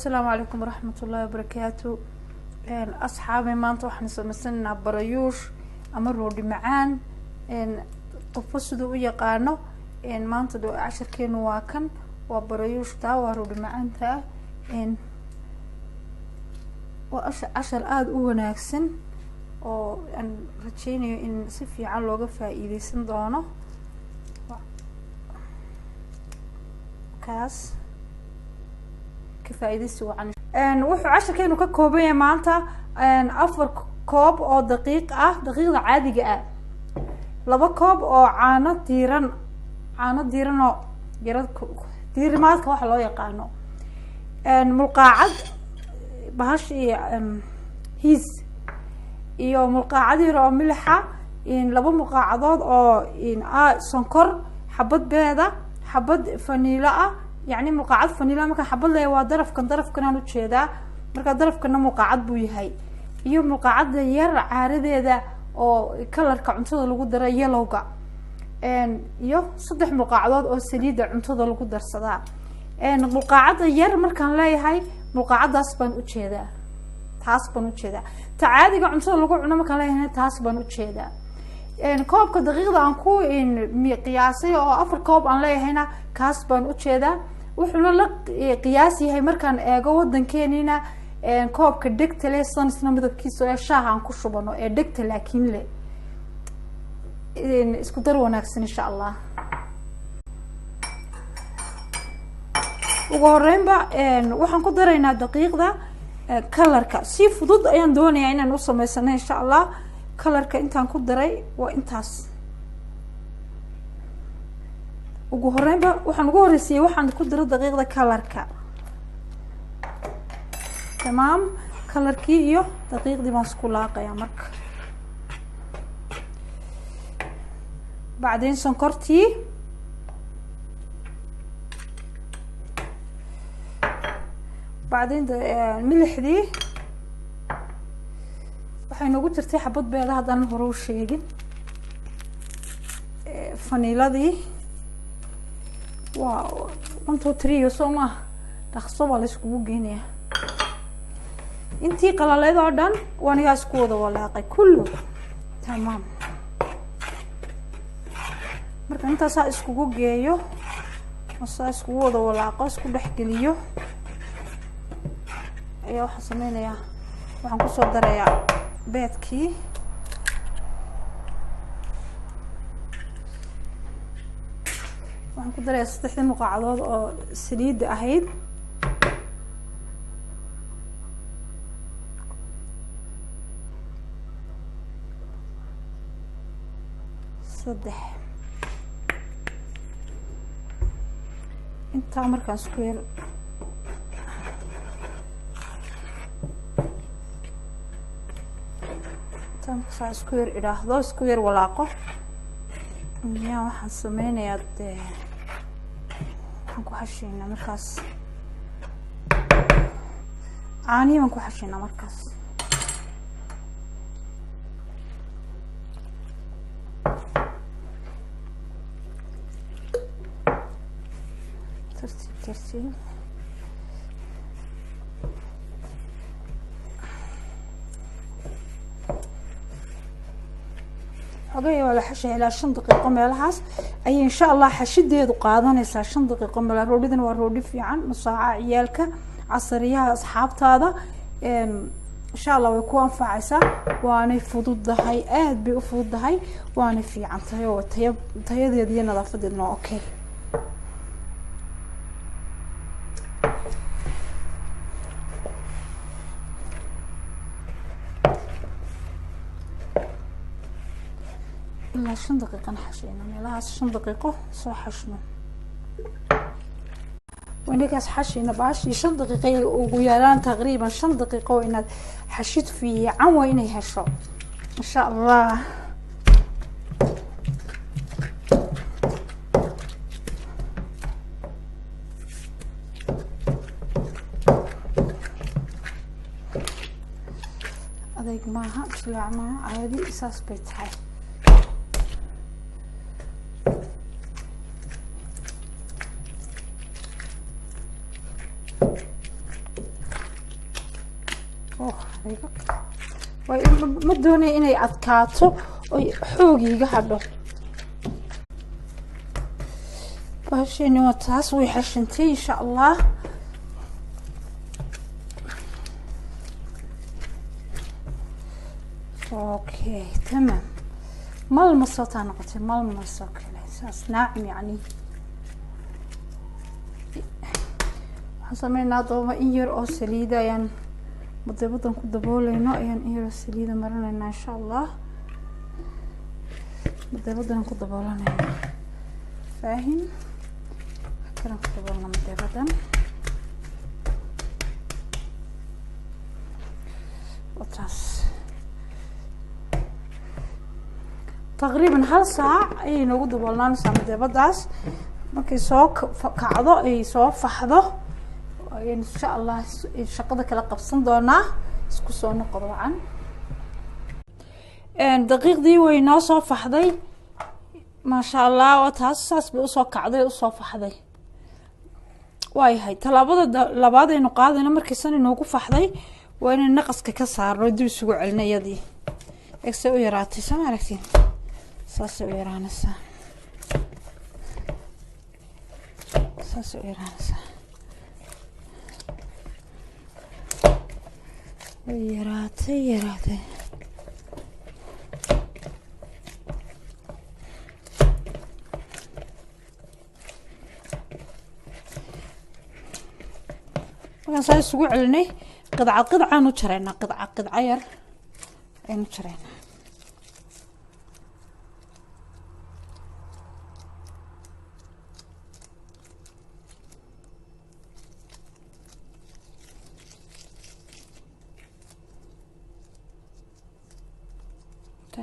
Asalaamu calaykum waraxmat ullaahi wabarakaatu. Asxaabay, maanta waxaan samaysanaynaa barayuush ama roodhi macaan, qofba siduu u yaqaano. Maanta casharkeenu waa kan, waa barayuushta, waa roodhi macaanta ah. Waa cashar aada u wanaagsan oo aan rajeynayo in si fiican looga faa-iideysan doono. Kaas ka faa-iideysi wacan. Wuxuu casharkeenu ka kooban yahay maanta 4 koob oo daqiiq ah, daqiiqda caadiga ah, 2 koob oo caano diiran, caano diiranoo yara diirimaadka waxa loo yaqaano, mulqaacad bahash iyo hiis, iyo mulqaacad yar oo milixa, 2 mulqaacadood oo sonkor, xabad beeda, xabad faniilo ah, yacni mulqaacad faniila. Marka xabad le waa darafkan, darafkanaan ujeedaa, marka darafkana mulqaacad buu yahay, iyo mulqaacadda yar caaradeeda oo kalarka cuntada lagu daro, yellowga, iyo 3 mulqaacadood oo saliidda cuntada lagu darsadaa. Mulqaacadda yar markaan leeyahay mulqaacadaas baan ujeedaa, taas baan ujeedaa. Ta caadiga cuntada lagu cuno markaan leeyahay taas baan ujeedaa. Koobka daqiiqda aan ku qiyaasay oo 4 koob aan leeyahayna kaas baan ujeedaa. Wuxuuna la qiyaas yahay markaan eego waddankeenina koobka dhegta leh, sanisna midabkiisa ee shaaha aan ku shubano ee dhegta laakiin le. Isku dar wanaagsan insha allah. Ugu horeynba waxaan ku daraynaa daqiiqda kalarka. Si fudud ayaan doonayaa inaan u sameysano insha allah. Kalarka intaan ku daray waa intaas. Ugu horeynba waxaan ugu horeysiiyey waxaan ku daro daqiiqda kalarka. Tamaam, kalarkii iyo daqiiqdii baan isku laaqayaa. Marka bacdeen sonkortii, bacdeen milixdii, waxay noogu jirtay xabad beeda haddaanan hore u sheegin, faniiladii waa 1 2 3 soo maaha, dhaqso baa la iskugu geynayaa. Intii qalaleed oo dhan waanigaa isku wada walaaqay kullu. Tamaam, marka intaasaa iskugu geeyo, saa iskugu wada walaaqo, isku dhexgeliyo, ayaa waxaan sameynayaa, waxaan kusoo darayaa beedkii. Waxaan ku darayaa 3dii muqaacadood oo saliidda ahayd. 3 intaa markaan isku yar intaa markaa isku yar idhaahdo, isku yar walaaqo, ayaa waxaan sameynayaa, dee waxaan ku xashaynaa markaas caanihii baan ku xashaynaa markaas. Tartiib tartiib. Xogay waa la xashaya ilaa 5 daqiiqo meelahaas ayay insha allah xashideedu qaadanaysaa, 5 daqiiqo meelaha. Roodhidan waa roodhi fiican, nusaaca ciyaalka, casariyaha, asxaabtaada insha allah way ku anfacaysaa. Waanay fududahay, aad bay u fududahay, waanay fiican tahay oo tayadeeda iyo nadaafadeedna waa okay. Ilaa 5 daqiiqana xashayna meelahaas, 5 daqiiqo soo xashno. Inakaas xashayna baashii 5 daqiiqay ugu yaraan, taqriiban 5 daqiiqo inaad xashid fiican waa inay hesho insha allah. Adayg maaha, jilaac maaha, caadi saas bay tahay. Ma doonaya inay adkaato oy xoog iiga hadho. Bahasheeni waa taas, way xashantay insha Allah. Okay, tamaam. Malmas wataa noqotay, malmas oo kale saas naacim yacni. Waxaan sameynaa dooma in yar oo saliida ayaan mudeebadan ku dabooleyno, ayaan in yar oo saliida marinaynaa insha Allah. Mudeebadan ku daboolanayna, faahim kalan ku daboolna mudeebadan. Wataas taqriiban 1 saac ayay noogu daboolnaanaysaa mudeebadaas. Markay soo kacdo ay soo faxdo ayaynu insha Allah shaqada kala qabsan doonaa. Isku soo noqod wacan. Daqiiqdii way noo soo faxday maasha Allah. Waa taas, saas bay usoo kacday, usoo faxday. Waayahay, tallaabada labaad aynu qaadayno markaysan inoogu faxday waa inaynu naqaska ka saarno, dib isugu celino iyadii. Egsay u yaraatay, soo ma aragtiin? Saasay u yaraanaysaa, saasay u yaraanaysaa, way yaraatay, yaraatay. Markaan saa isugu celinay, qidca qidcaan u jaraynaa, qidca qidca yar aynu jaraynaa.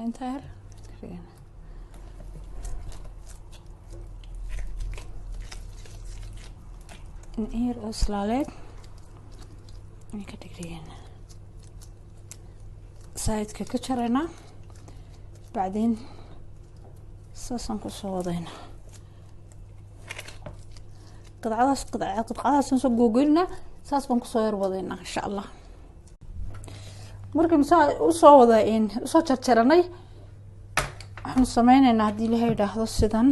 Inta yar in yar oo islaaleed ayaan ka dhigdhigeynaa, saaidka ka jaraynaa, bacdeen saasaan kusoo wadaynaa. Qidcadaas qidcadaasaan soo googoynaa, saas baan kusoo yar wadaynaa insha Allah. Markaynu saa usoo wada usoo jarjaranay, waxaanu sameyneynaa haddii Ilahay idhaahdo sidan.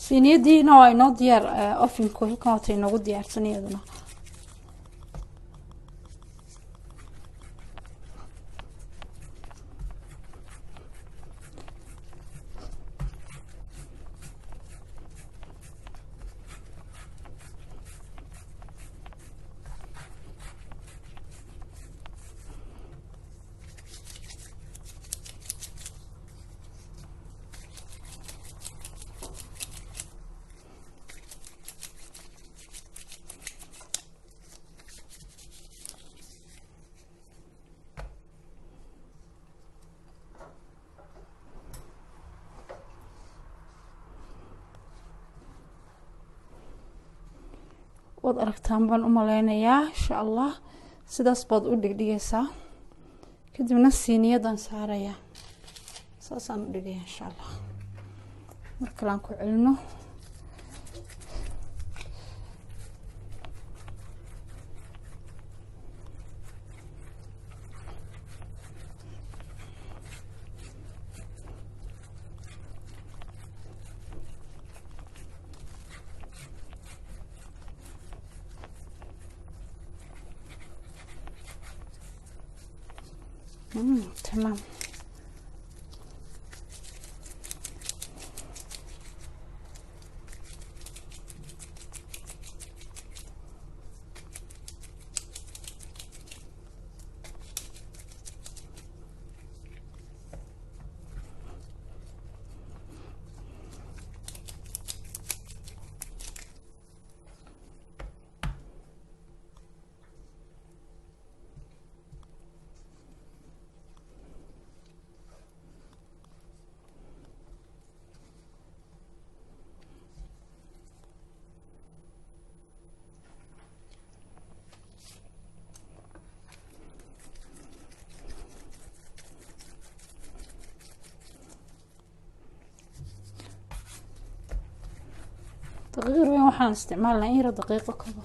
Siiniyadiina waa inoo diyaar, ovenku halkan waata inoogu diyaarsan iyaduna. Waad aragtaan baan u maleynayaa insha Allah. Sidaas baad u dhigdhigaysaa, kadibna siiniyadan saaraya, saasaan u dhigaya insha Allah. Mar kale aan ku celino. Tamam. Daqiiq weyn waxaan isticmaalnaa in yaro daqiiqo kabo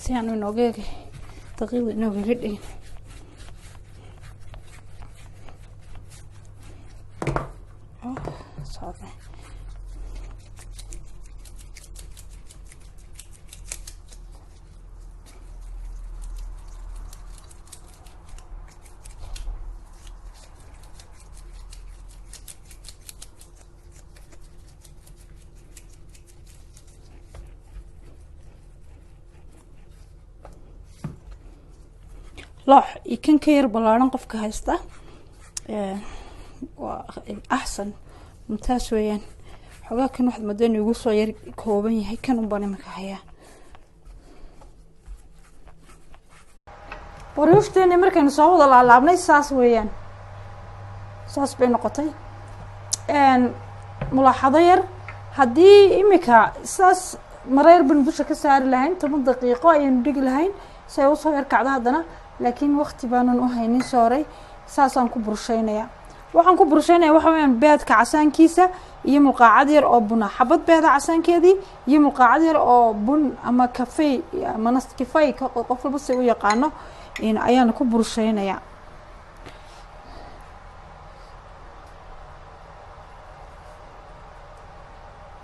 Si aanu inooga daqiiqda inoogaga dhigin. Socda. Loox iyo kan ka yar ballaaran qofka haysta waa axsan, mumtaas weeyaan. Xoogaa kan waxaad moodaa inuu igu soo yar kooban yahay, kan un baan iminka hayaa. Baruushteeni markaynu soo wada laalaabnay saas weeyaan, saas bay noqotay. Mulaaxado yar, haddii imika saas mareer baynu dusha ka saari lahayn, 10 daqiiqo ayaynu dhigi lahayn si ay usoo yarkacdo haddana, laakiin waqti baanan u haynin sooray. Saasaan ku bursheynayaa. Waxaan ku bursheynaya waxa weyaan beedka casaankiisa iyo mulqaacad yar oo buna, xabad beeda casaankeedii iyo mulqaacad yar oo bun ama kafey ama naskifey, qof walba si u yaqaano, ayaan ku bursheynayaa.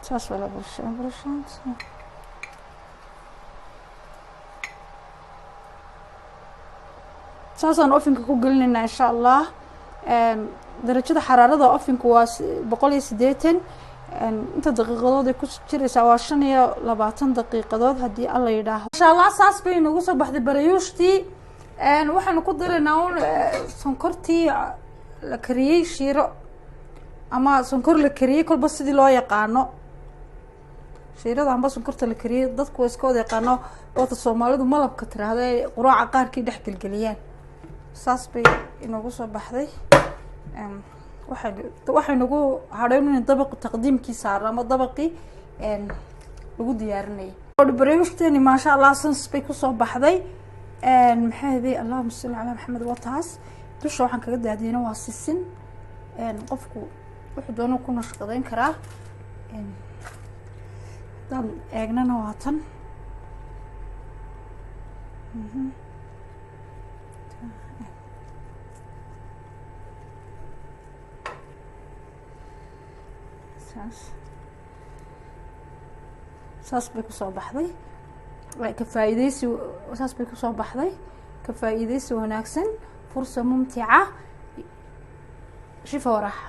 Saas waa la bursheyn bursheyn. Saasaan ofinka ku gelinaynaa insha Allah. Darajada xaraarada ofinku waa 180. Inta daqiiqadood ay ku jiraysaa waa 25 daqiiqadood haddii Alla yidhaahdo, insha Allah. Saas bay inagu soo baxday barayuushtii. Waxaanu ku daraynaa un sonkortii la kariyey, shiiro ama sonkor la kariyey, kolba sidii loo yaqaano. Shiirada amba sonkorta la kariyey dadku waa iska wada yaqaano, waata Soomaalidu malabka tiraahda ay quraaca qaarkii dhex gelgeliyaan. Saas bay inagu soo baxday. Waxay nagu hadhayn in dabaqi taqdiimkii saarno ama dabaqii lagu diyaarinayay. Barayuushteeni maasha Allah sans bay kusoo baxday. Maxaa haday, allahuma salli calaa Maxamed. Waa taas. Dusha waxaan kaga daadiyeyna waa sisin. Qofku wuxuu doono ku nashqadeyn karaa. Haddaan eegnana waa tan. Saas bay kusoo baxday. Ka faa'iideysi, saas bay kusoo baxday. Ka faa'iideysi wanaagsan, fursa mumtica, shifa waraxa.